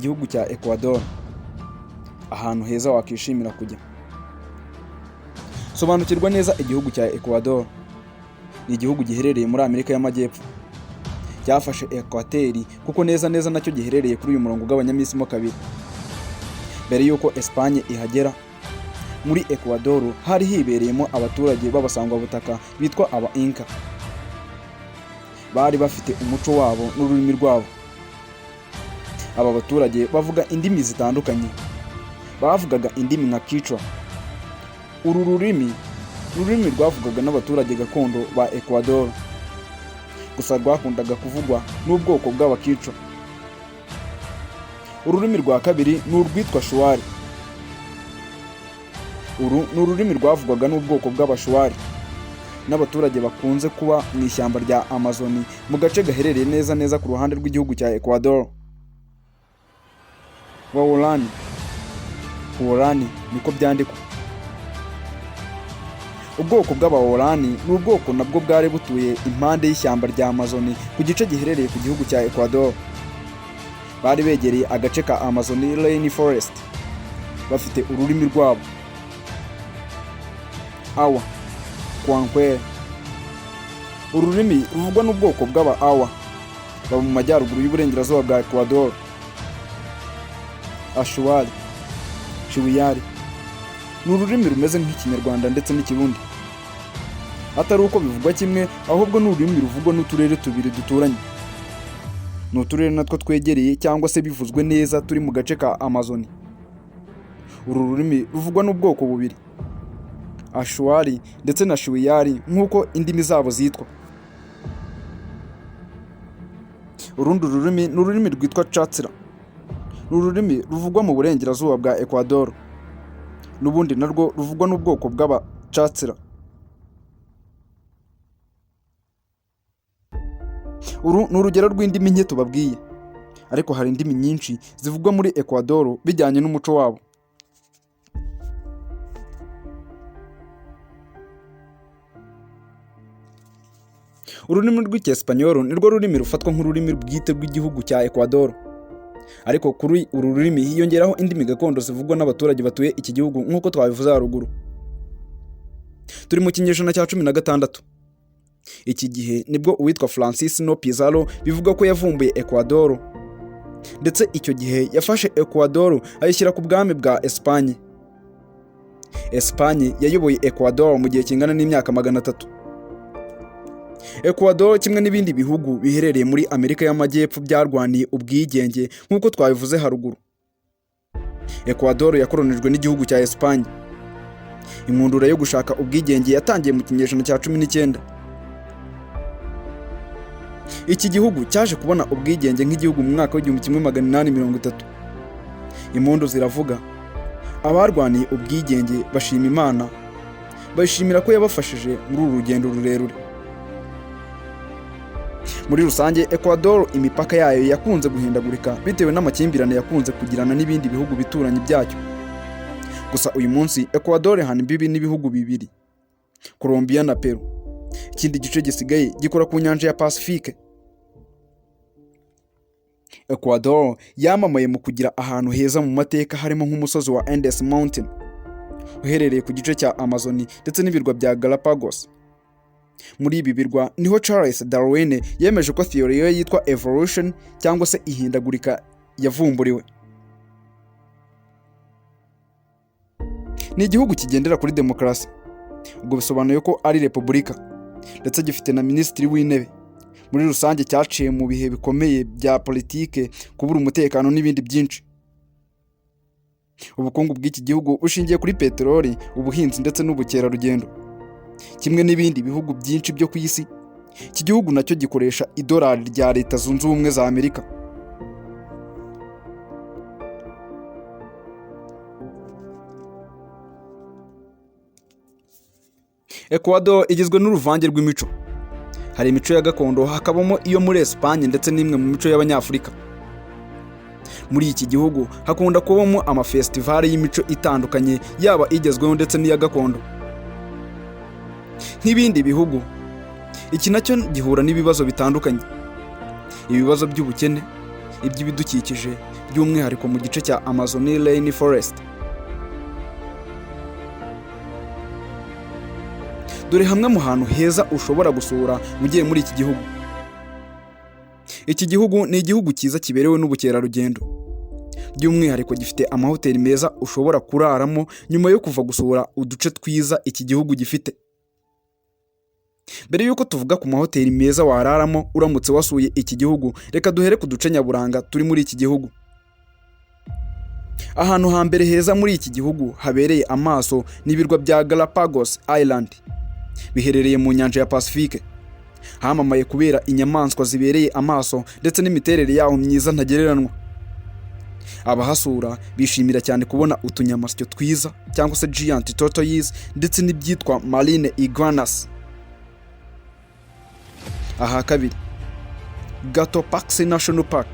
Igihugu cya Ecuador, ahantu heza wakishimira kujya. Sobanukirwa neza igihugu cya Ecuador. Ni igihugu giherereye muri Amerika y'Amajyepfo, cyafashe ekwateri kuko neza neza nacyo giherereye kuri uyu murongo ugabanyamo isi mo kabiri. Mbere y'uko Espagne ihagera, muri Ecuador hari hibereyemo abaturage b'abasangwabutaka bitwa aba Inca. Bari bafite umuco wabo n'ururimi rwabo. Aba baturage bavuga indimi zitandukanye. Bavugaga indimi nka Quechua. Uru rurimi ni ururimi rwavugaga n'abaturage gakondo ba Ecuador, gusa rwakundaga kuvugwa n'ubwoko bw'aba Quechua. Ururimi rwa kabiri ni urwitwa Shuari. Uru ni ururimi rwavugwaga n'ubwoko bw'Abashuari n'abaturage bakunze kuba mu ishyamba rya Amazon, mu gace gaherereye neza neza ku ruhande rw'igihugu cya Ecuador. Waorani, Huorani niko byandikwa. Ubwoko bw'Abaworani ni ubwoko nabwo bwari butuye impande y'ishyamba rya Amazon ku gice giherereye ku gihugu cya Ecuador. Bari begereye agace ka Amazon Rain Forest, bafite ururimi rwabo. Awa Kwankwere, ururimi ruvugwa n'ubwoko bw'aba Awa baba mu majyaruguru y'uburengerazuba bwa Ecuador. Ashuari, Shiwiyari, ni ururimi rumeze nk'Ikinyarwanda ndetse n'Ikirundi, atari uko bivugwa kimwe, ahubwo ni ururimi ruvugwa n'uturere tubiri duturanye. Ni uturere natwo twegereye, cyangwa se bivuzwe neza turi mu gace ka Amazon. Uru rurimi ruvugwa n'ubwoko bubiri, Ashuari ndetse na Shiwiyari, nk'uko indimi zabo zitwa. Urundi rurimi ni ururimi rwitwa Tsatsila. Ni ururimi ruvugwa mu burengerazuba bwa Ecuador, n'ubundi narwo ruvugwa n'ubwoko bw'Abacatsira. Uru ni urugero rw'indimi nke tubabwiye, ariko hari indimi nyinshi zivugwa muri Ecuador bijyanye n'umuco wabo. Ururimi rw'Icyesipanyoro nirwo rurimi rufatwa nk'ururimi bwite rw'igihugu cya Ecuador, ariko kuri uru rurimi hiyongeraho indimi gakondo zivugwa n'abaturage batuye iki gihugu, nk'uko twabivuze haruguru. Turi mu kinyejana cya 16. Iki gihe nibwo uwitwa Francisco Pizarro bivuga ko yavumbuye Ecuador, ndetse icyo gihe yafashe Ecuador ayishyira ku bwami bwa Espagne. Espagne yayoboye Ecuador mu gihe kingana n'imyaka 300. Ecuador, kimwe n'ibindi bihugu biherereye muri Amerika y'Amajyepfo, byarwaniye ubwigenge nk'uko twabivuze haruguru. Ecuador yakoronijwe n'igihugu cya Espagne. Inkundura yo gushaka ubwigenge yatangiye mu kinyejana cya 19. Iki gihugu cyaje kubona ubwigenge nk'igihugu mu mwaka w'1830. Impundu ziravuga, abarwaniye ubwigenge bashima Imana, bayishimira ko yabafashije muri uru rugendo rurerure. Muri rusange, Ecuador imipaka yayo yakunze guhindagurika bitewe n'amakimbirane yakunze kugirana n'ibindi bihugu bituranyi byacyo. Gusa uyu munsi Ecuador ihana imbibi n'ibihugu bibiri, Colombia na Peru. Ikindi gice gisigaye gikora ku nyanja ya Pacifique. Ecuador yamamaye mu kugira ahantu heza mu mateka, harimo nk'umusozi wa Andes Mountain uherereye ku gice cya Amazon ndetse n'ibirwa bya Galapagos. Muri ibi birwa niho Charles Darwin yemeje ko theory ye yitwa evolution, cyangwa se ihindagurika, yavumburiwe. Ni igihugu kigendera kuri demokarasi, ubwo bisobanuye ko ari repubulika, ndetse gifite na minisitiri w'intebe. Muri rusange cyaciye mu bihe bikomeye bya politike, kubura umutekano n'ibindi byinshi. Ubukungu bw'iki gihugu bushingiye kuri peteroli, ubuhinzi ndetse n'ubukerarugendo. Kimwe n'ibindi bihugu byinshi byo ku isi, iki gihugu nacyo gikoresha idolari rya Leta Zunze Ubumwe za Amerika. Ecuador igizwe n'uruvange rw'imico. Hari imico ya gakondo, hakabamo iyo muri Espagne ndetse n'imwe mu mico y'Abanyafurika. Muri iki gihugu hakunda kubamo amafesitivale y'imico itandukanye, yaba igezweho ndetse n'iya gakondo. Nk'ibindi bihugu, iki nacyo gihura n'ibibazo bitandukanye: ibibazo by'ubukene, iby'ibidukikije. By'umwihariko mu gice cya Amazon Rain Forest. Dore hamwe mu hantu heza ushobora gusura ugiye muri iki gihugu. Iki gihugu ni igihugu cyiza kiberewe n'ubukerarugendo. By'umwihariko gifite amahoteli meza ushobora kuraramo nyuma yo kuva gusura uduce twiza iki gihugu gifite. Mbere y'uko tuvuga ku mahoteli meza wararamo uramutse wasuye iki gihugu, reka duhere ku duce nyaburanga turi muri iki gihugu. Ahantu hambere heza muri iki gihugu habereye amaso ni ibirwa bya Galapagos Island, biherereye mu nyanja ya Pacifique. Hamamaye kubera inyamaswa zibereye amaso ndetse n'imiterere yaho myiza ntagereranywa. Abahasura bishimira cyane kubona utunyamasyo twiza cyangwa se giant tortoise ndetse n'ibyitwa marine iguanas. Aha kabiri, Cotopaxi National Park,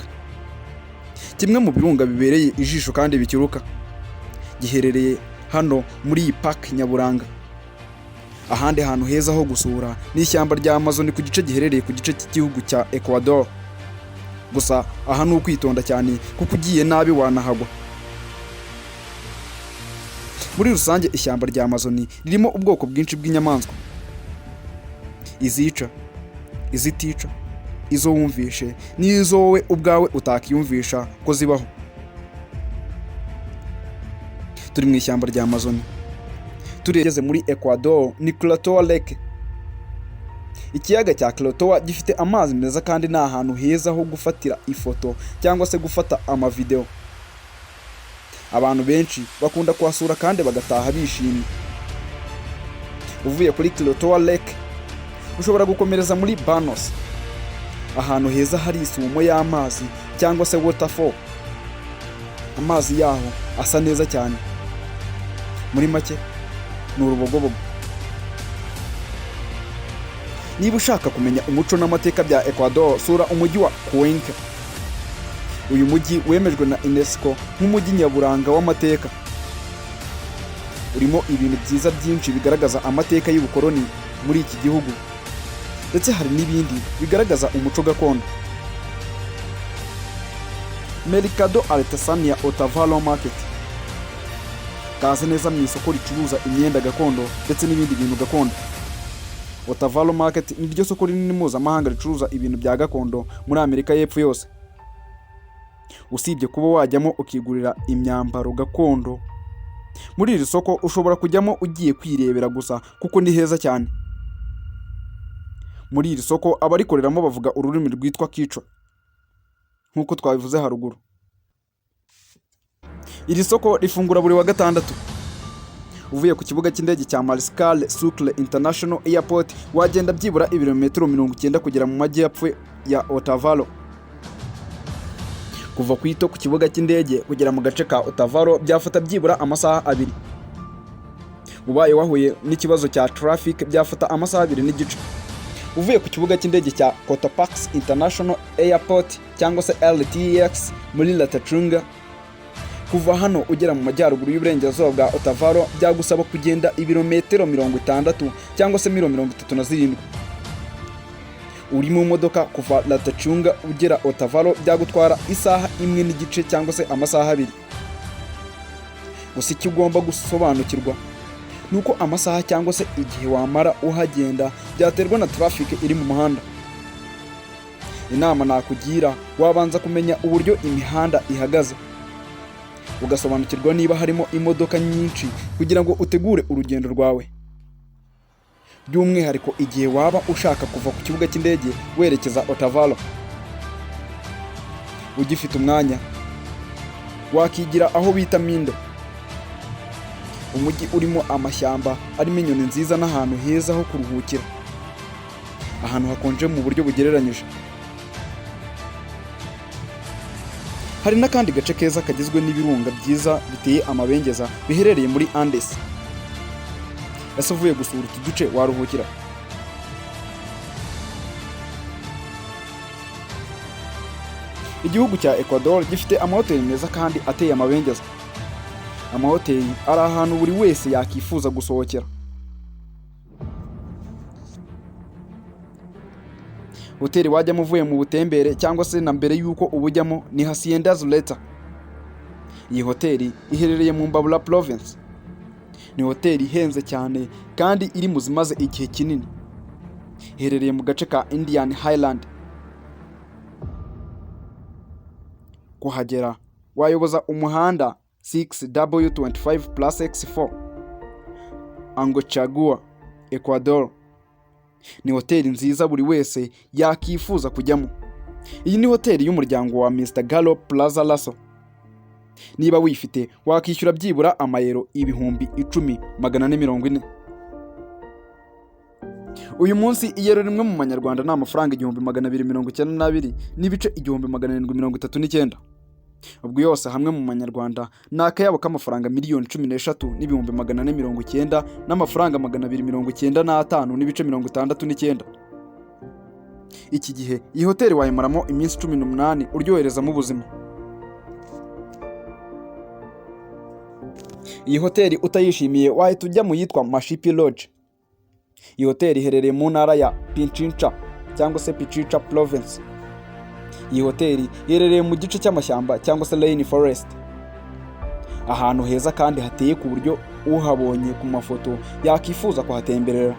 kimwe mu birunga bibereye ijisho kandi bikiruka, giherereye hano muri iyi park nyaburanga. Ahandi hantu heza ho gusura ni ishyamba rya Amazon ku gice giherereye ku gice cy'igihugu cya Ecuador. Gusa aha ni ukwitonda cyane kuko ugiye nabi wanahagwa. Muri rusange, ishyamba rya Amazon ririmo ubwoko bwinshi bw'inyamaswa, izica, izitica, izo wumvishe n'izo wowe ubwawe utakiyumvisha ko zibaho. Turi mu ishyamba rya Amazon, turegeze muri Ecuador, ni Quilotoa Lake. Ikiyaga cya Quilotoa gifite amazi meza kandi ni ahantu heza ho gufatira ifoto cyangwa se gufata amavideo. Abantu benshi bakunda kuhasura kandi bagataha bishimye. Uvuye kuri Quilotoa Lake ushobora gukomereza muri Banos, ahantu heza hari isumo y'amazi cyangwa se waterfall. Amazi yaho asa neza cyane, muri make ni urubogobogo. Niba ushaka kumenya umuco n'amateka bya Ecuador, sura umujyi wa Cuenca. Uyu mujyi wemejwe na UNESCO nk'umujyi nyaburanga w'amateka. Urimo ibintu byiza byinshi bigaragaza amateka y'ubukoloni muri iki gihugu, ndetse hari n'ibindi bigaragaza umuco gakondo. Mercado Artesania Otavalo Market. Kaze neza mu isoko ricuruza imyenda gakondo ndetse n'ibindi bintu gakondo. Otavalo Market ni ryo soko rinini mpuzamahanga ricuruza ibintu bya gakondo muri Amerika y'Epfo yose. Usibye kuba wajyamo ukigurira imyambaro gakondo, muri iri soko ushobora kujyamo ugiye kwirebera gusa kuko ni heza cyane. Muri iri soko abarikoreramo bavuga ururimi rwitwa Quechua nk'uko twabivuze haruguru. Iri soko rifungura buri wa gatandatu. Uvuye ku kibuga cy'indege cya Mariscal Sucre International Airport, wagenda byibura ibirometero 90 kugera mu majyepfo ya Otavalo. Kuva ku Quito ku kibuga cy'indege kugera mu gace ka Otavalo byafata byibura amasaha 2. Ubaye wahuye n'ikibazo cya traffic byafata amasaha 2.5. Uvuye ku kibuga cy'indege cya Cotopaxi International Airport cyangwa se LTX muri Latacunga, kuva hano ugera mu majyaruguru y'uburengerazuba bwa Otavalo byagusaba kugenda ibirometero 60 cyangwa se miro 37. Uri mu modoka, kuva Latacunga ugera Otavalo byagutwara isaha 1.5 cyangwa se amasaha 2. Gusa icyo ugomba gusobanukirwa ni uko amasaha cyangwa se igihe wamara uhagenda byaterwa na traffic iri mu muhanda. Inama nakugira, wabanza kumenya uburyo imihanda ihagaze, ugasobanukirwa niba harimo imodoka nyinshi kugira ngo utegure urugendo rwawe, by'umwihariko igihe waba ushaka kuva ku kibuga cy'indege werekeza Otavalo. Ugifite umwanya wakigira aho bita Mindo, umujyi urimo amashyamba arimo inyoni nziza n'ahantu heza ho kuruhukira, ahantu hakonje mu buryo bugereranyije. Hari n'akandi gace keza kagizwe n'ibirunga byiza biteye amabengeza biherereye muri Andes. Ese uvuye gusura utu duce waruhukira? Igihugu cya Ecuador gifite amahoteli meza kandi ateye amabengeza. Amahoteli ari ahantu buri wese yakifuza gusohokera. Hoteli wajyamo uvuye mu butembere cyangwa se na mbere y'uko ubujyamo ni Hacienda Zuleta. Iyi hoteli iherereye mu Imbabura Province. Ni hoteli ihenze cyane kandi iri mu zimaze igihe kinini. Iherereye mu gace ka Indian Highland. Kuhagera wayoboza umuhanda 6W25 plus X4 Angochagua, Ecuador. Ni hoteli nziza buri wese yakifuza kujyamo. Iyi ni hoteli y'umuryango wa Mr. Gallo Plaza Lasso. Niba wifite wakishyura byibura amayero 10,440. Uyu munsi iyero rimwe mu manyarwanda ni amafaranga 1,292 n'ibice 1,739. Ubwo yose hamwe mu manyarwanda ni akayabo k'amafaranga 13,490,000 n'amafaranga 295 n'ibice 69. Iki gihe iyi hoteli wayimaramo iminsi 18 uryoherezamo ubuzima. Iyi hoteli utayishimiye wahita ujya mu yitwa Mashipi Lodge. Iyi hoteli iherereye mu ntara ya Pichincha cyangwa se Pichincha Province. Iyi hoteli iherereye mu gice cy'amashyamba cyangwa se Rain Forest. Ahantu heza kandi hateye ku buryo uhabonye ku mafoto yakifuza kuhatemberera.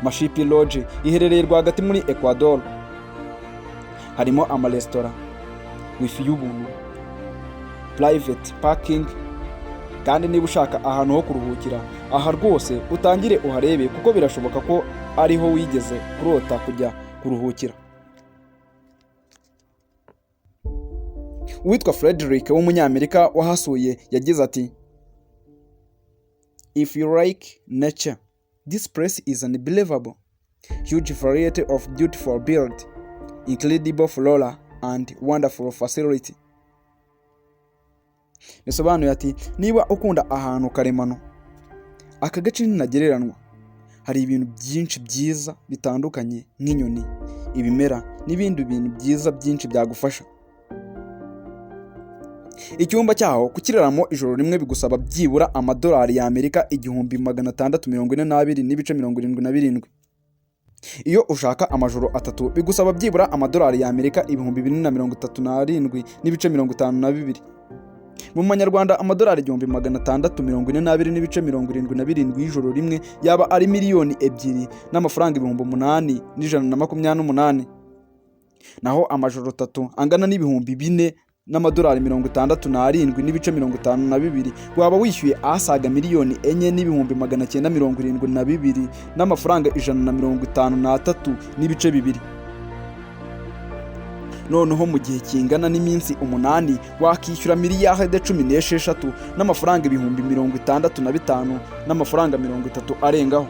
Mashipi Lodge iherereye rwagati muri Ecuador. Harimo amaresitora, wifi y'ubuntu, private parking, kandi niba ushaka ahantu ho kuruhukira aha rwose utangire uharebe kuko birashoboka ko ariho wigeze kurota kujya kuruhukira. Uwitwa Frederick w'umunyamerika wahasuye yagize ati: "If you like nature, this place is unbelievable. Huge variety of beautiful build, incredible flora and wonderful facility." Bisobanuye ati niba ukunda ahantu karemano, aka gace ntagereranywa. Hari ibintu byinshi byiza bitandukanye nk'inyoni, ibimera n'ibindi bintu byiza byinshi byagufasha. Icyumba cyaho kukiraramo ijoro rimwe bigusaba byibura amadolari y'Amerika 1,642 n'ibice 77. Iyo ushaka amajoro atatu bigusaba byibura amadolari y'Amerika 4,037 n'ibice 52. Mu manyarwanda amadolari 1,642 n'ibice 77 y'ijoro rimwe yaba ari 2,008,128 n'amafaranga. Naho amajoro atatu angana n'4,000 n'amadolari 67 n'ibice 52 waba wishyuye asaga 4,972,153 n'amafaranga 153 n'ibice 2. Noneho mu gihe kingana n'iminsi 8 wakishyura miliyaride 16 n'amafaranga 65,000 n'amafaranga 30 arengaho.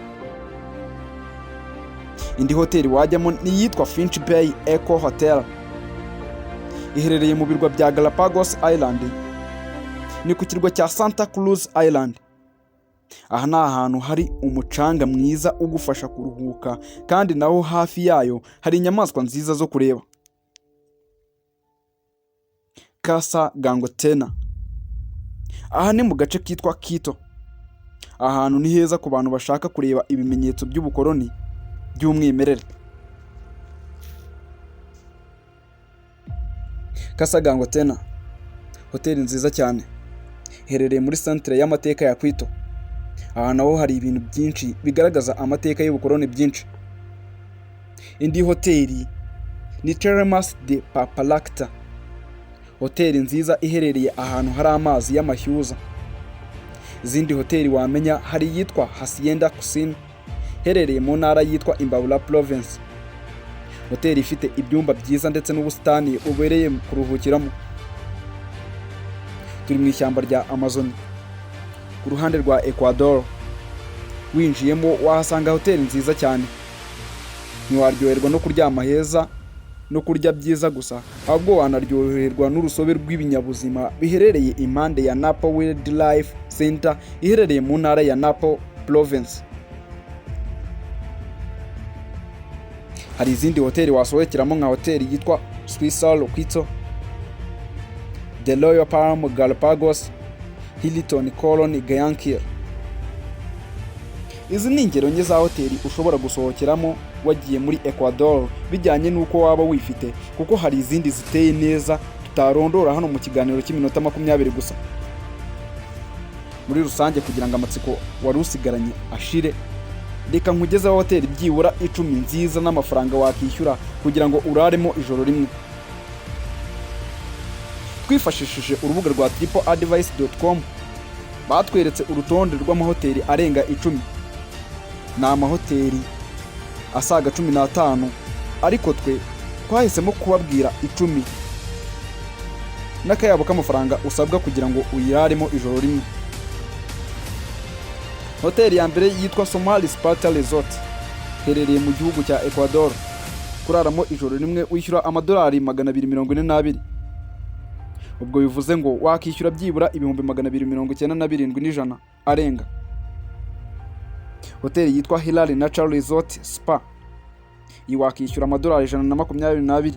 Indi hoteli wajyamo ni iyitwa Finch Bay Eco Hotel. Iherereye mu birwa bya Galapagos Island. Ni ku kirwa cya Santa Cruz Island. Aha ni ahantu hari umucanga mwiza ugufasha kuruhuka kandi naho hafi yayo hari inyamaswa nziza zo kureba. Casa Gangotena. Aha ni mu gace kitwa Quito. Aha hantu ni heza ku bantu bashaka kureba ibimenyetso by'ubukoloni by'umwimerere. Casa Gangotena, hoteli nziza cyane iherereye muri centre y'amateka ya Quito. Aha naho hari ibintu byinshi bigaragaza amateka y'ubukoloni byinshi. Indi hoteli ni Termas de Papalacta, hoteli nziza iherereye ahantu hari amazi y'amashyuza. Izindi hoteli wamenya hari iyitwa Hacienda Cusin iherereye mu ntara yitwa Imbabura Province. Hoteli ifite ibyumba byiza ndetse n'ubusitani bubereye kuruhukiramo. Turi mu ishyamba rya Amazon ku ruhande rwa Ecuador. Winjiyemo wahasanga hoteli nziza cyane. Ntiwaryoherwa no kuryama heza no kurya byiza gusa, ahubwo wanaryoherwa n'urusobe rw'ibinyabuzima biherereye impande ya Napo Wildlife Center iherereye mu ntara ya Napo Province. Hari izindi hoteli wasohokeramo nka hoteli yitwa Swisal Quito, The Royal Palm Galapagos, Hilton Colon Guayaquil. Izi ni ingero nke za hoteli ushobora gusohokeramo wagiye muri Ecuador bijyanye n'uko waba wifite, kuko hari izindi ziteye neza Tutarondora hano mu kiganiro cy'iminota 20 gusa. Muri rusange, kugira ngo amatsiko wari usigaranye ashire, reka nkugezeho hoteli byibura 10 nziza n'amafaranga wakishyura kugira ngo uraremo ijoro rimwe. Twifashishije urubuga rwa tripadvice.com, batweretse urutonde rw'amahoteli arenga 10. Ni amahoteli asaga 15, ariko twe twahisemo kubabwira 10 n'akayabo k'amafaranga usabwa kugira ngo uyiraremo ijoro rimwe. Hoteli ya mbere yitwa Somali Sparta Resort, iherereye mu gihugu cya Ecuador. Kuraramo ijoro rimwe wishyura amadolari 242. Ubwo bivuze ngo wakishyura byibura 297,100 arenga. Hoteli yitwa Hilal Natural Resort Spa, iyi wakishyura amadolari 122,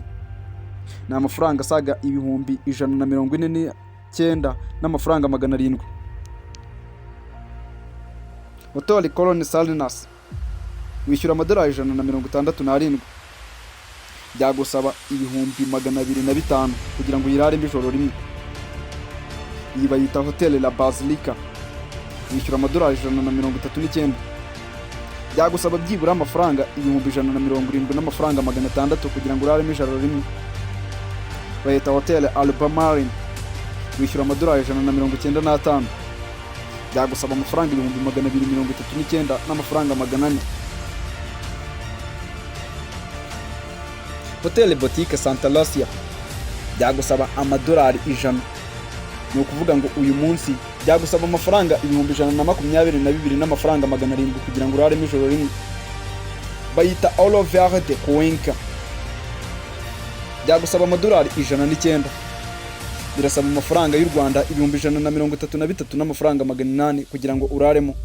ni amafaranga asaga 149,700. Hoteli Colon Salinas, wishyura amadolari 167, byagusaba 205,000 kugira ngo uyiraremo ijoro rimwe. Iyi bayita Hoteli La Basilica, wishyura amadolari 139, byagusaba byibura amafaranga 170,600 kugira ngo uraremo ijoro rimwe. Bayita Hoteli Alba Marine, wishyura amadolari 195, byagusaba amafaranga 239,400. Hoteli Boutique Santa Lucia, byagusaba amadolari 100, ni ukuvuga ngo uyu munsi byagusaba amafaranga 122,700 kugira ngo uraremo ijoro rimwe. Bayita Oro Verde Cuenca, byagusaba amadolari 109, birasaba amafaranga y'u Rwanda 133,800 kugira ngo uraremo.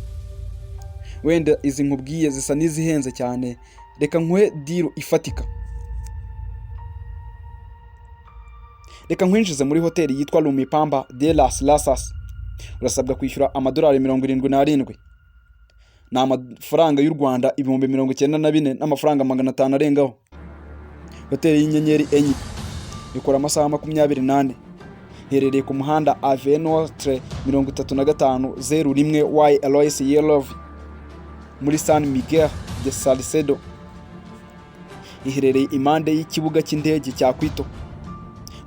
Wenda izi nkubwiye zisa n'izihenze cyane, reka nkuhe deal ifatika. Reka nkwinjize muri hoteli yitwa Lumipamba de las Lasas. Urasabwa kwishyura amadolari 77, ni amafaranga y'u Rwanda 94,500 arengaho. Hoteli y'inyenyeri 4, ikora amasaha 24, iherereye ku muhanda Avenotre 35 01 Y Elois Yelov muri San Miguel de Salcedo. Iherereye impande y'ikibuga cy'indege cya Quito,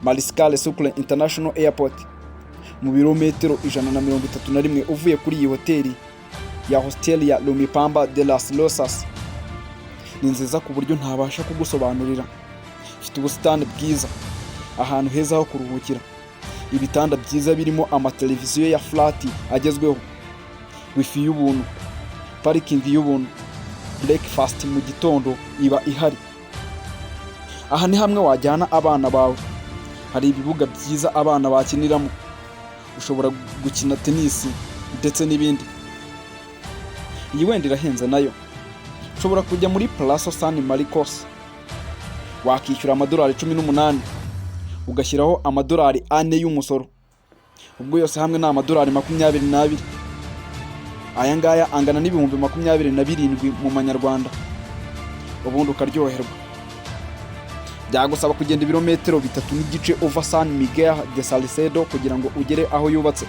Mariscal Sucre International Airport, mu birometero 131 uvuye kuri iyi hoteli ya Hosteria Lumipamba de las Rosas. Ni nziza ku buryo ntabasha kugusobanurira. Ifite ubusitani bwiza, ahantu heza ho kuruhukira, ibitanda byiza birimo amateleviziyo ya flat agezweho, wifi y'ubuntu, parikingi y'ubuntu, breakfast mu gitondo iba ihari. Aha ni hamwe wajyana abana bawe. Hari ibibuga byiza abana bakiniramo, ushobora gukina tenisi ndetse n'ibindi. Iyi wenda irahenze nayo. Ushobora kujya muri Palacio San Marcos, wakishyura amadolari 18, ugashyiraho amadolari 4 y'umusoro, ubwo yose hamwe ni amadolari 22. Aya ngaya angana n'27,000 mu manyarwanda, ubundi ukaryoherwa. Byagusaba kugenda ibirometero 3.5 uva San Miguel de Salcedo kugira ngo ugere aho yubatse.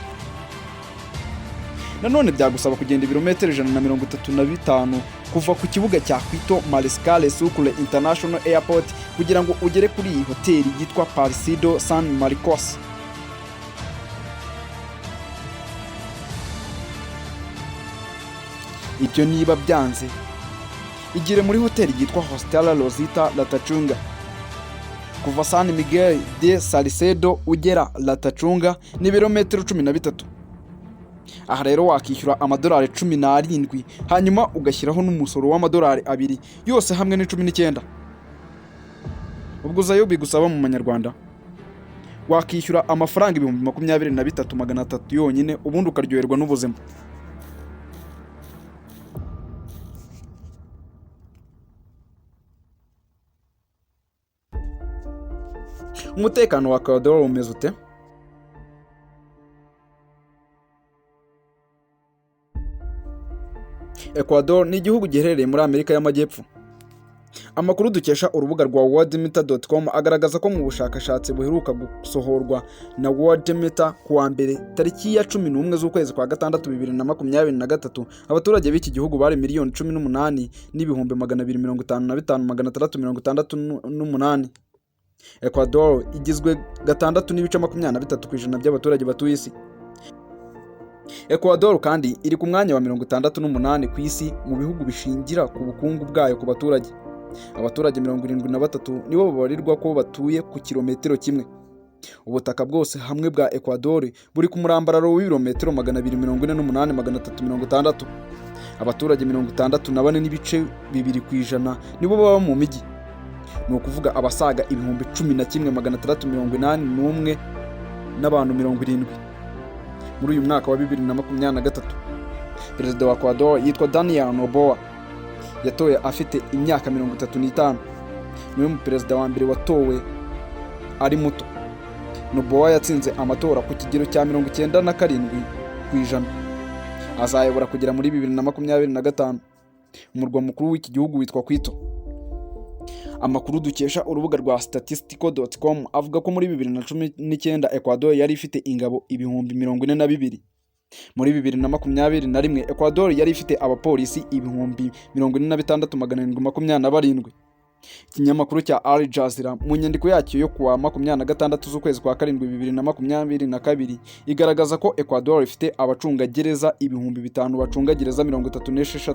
Nanone byagusaba kugenda ibirometero 135 kuva ku kibuga cya Quito Mariscal Sucre International Airport kugira ngo ugere kuri iyi hoteli yitwa Parisido San Marcos. Ibyo niba byanze, igire muri hoteli yitwa Hostel Rosita Latacunga. Kuva San Miguel de Salcedo ugera Latacunga ni ibirometero 13. Aha rero wakishyura amadolari 17, hanyuma ugashyiraho n'umusoro w'amadolari 2, yose hamwe ni 19. Ubwo uzayo bigusaba mu manyarwanda, wakishyura amafaranga 23,300 yonyine, ubundi ukaryoherwa n'ubuzima. Umutekano wa Ecuador umeze ute? Ecuador ni igihugu giherereye muri Amerika y'Amajyepfo. Amakuru dukesha urubuga rwa worldometer.com agaragaza ko mu bushakashatsi buheruka gusohorwa na Worldometer ku wa mbere tariki ya 11 z'ukwezi kwa gatandatu 2023, abaturage b'iki gihugu bari 18,255,668. Ecuador igizwe 6.23% by'abaturage batuye isi. Ecuador kandi iri ku mwanya wa 68 ku isi mu bihugu bishingira ku bukungu bwayo ku baturage. Abaturage 73 nibo babarirwa ko batuye ku kilometero kimwe. Ubutaka bwose hamwe bwa Ecuador buri ku murambararo w'ibirometero 248,360. Abaturage 64.2% nibo baba mu mijyi, ni ukuvuga abasaga 11,681 n'abantu 70. Muri uyu mwaka wa 2023, perezida wa Ecuador yitwa Daniel Noboa, yatowe afite imyaka 35. Niwe mu perezida wa mbere watowe ari muto. Noboa yatsinze amatora ku kigero cya 97%. Azayobora kugera muri 2025. Umurwa mukuru w'iki gihugu witwa Quito. Amakuru dukesha urubuga rwa statistical.com avuga ko muri 2019 Ecuador yari ifite ingabo 42,000. Muri 2021 Ecuador yari ifite abapolisi 46,727. Ikinyamakuru cya Al Jazeera mu nyandiko yacyo yo kuwa 26 z'ukwezi kwa karindwi 2022 igaragaza ko Ecuador ifite abacungagereza 5000 bacunga gereza 36,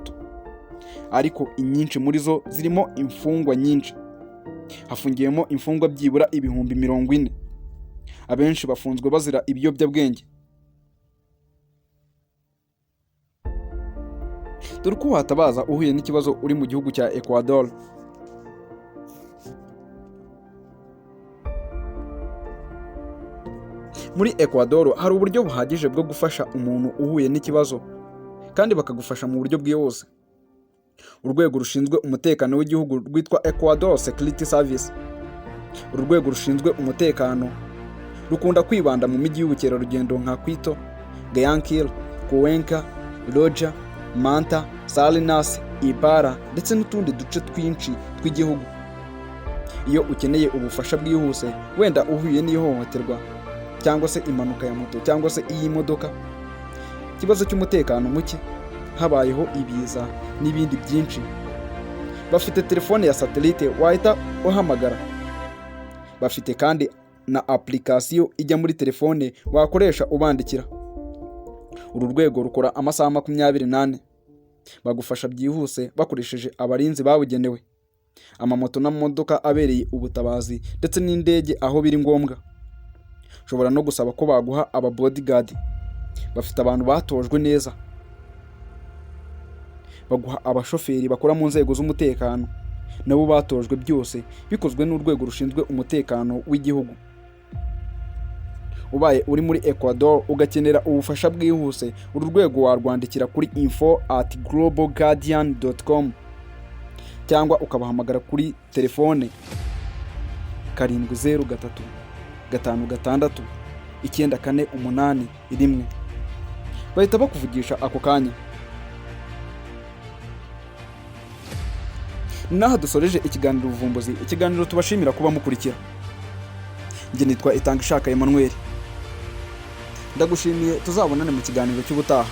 ariko inyinshi muri zo zirimo imfungwa nyinshi. Hafungiyemo imfungwa byibura 40,000. Abenshi bafunzwe bazira ibiyobyabwenge. Dore uko watabaza uhuye n'ikibazo uri mu gihugu cya Ecuador. Muri Ecuador hari uburyo buhagije bwo gufasha umuntu uhuye n'ikibazo, kandi bakagufasha mu buryo bwihuse. Urwego rushinzwe umutekano w'igihugu rwitwa Ecuador Security Service. Uru rwego rushinzwe umutekano rukunda kwibanda mu mijyi y'ubukerarugendo nka Quito, Guayaquil, Cuenca, Loja, Manta, Salinas, Ibarra ndetse n'utundi duce twinshi tw'igihugu. Iyo ukeneye ubufasha bwihuse, wenda uhuye n'ihohoterwa cyangwa se impanuka ya moto cyangwa se iy'imodoka, ikibazo cy'umutekano muke, habayeho ibiza n'ibindi byinshi, bafite telefone ya satellite wahita uhamagara. Bafite kandi na application ijya muri telefone wakoresha ubandikira. Uru rwego rukora amasaha 24. Bagufasha byihuse bakoresheje abarinzi babugenewe, amamoto n'amamodoka abereye ubutabazi ndetse n'indege aho biri ngombwa. Ushobora no gusaba ko baguha aba bodyguard. Bafite abantu batojwe neza. Baguha abashoferi bakora mu nzego z'umutekano, nabo batojwe, byose bikozwe n'urwego rushinzwe umutekano w'igihugu. Ubaye uri muri Ecuador ugakenera ubufasha bwihuse, uru rwego warwandikira kuri info@globalguardian.com cyangwa ukabahamagara kuri telefone 703 56 9481, bahita bakuvugisha ako kanya. N'aha dusoreje ikiganiro Ubuvumbuzi, ikiganiro tubashimira kuba mukurikira. Njye nitwa Itanga Ishaka Emmanuel, ndagushimiye. Tuzabonane mu kiganiro cy'ubutaha.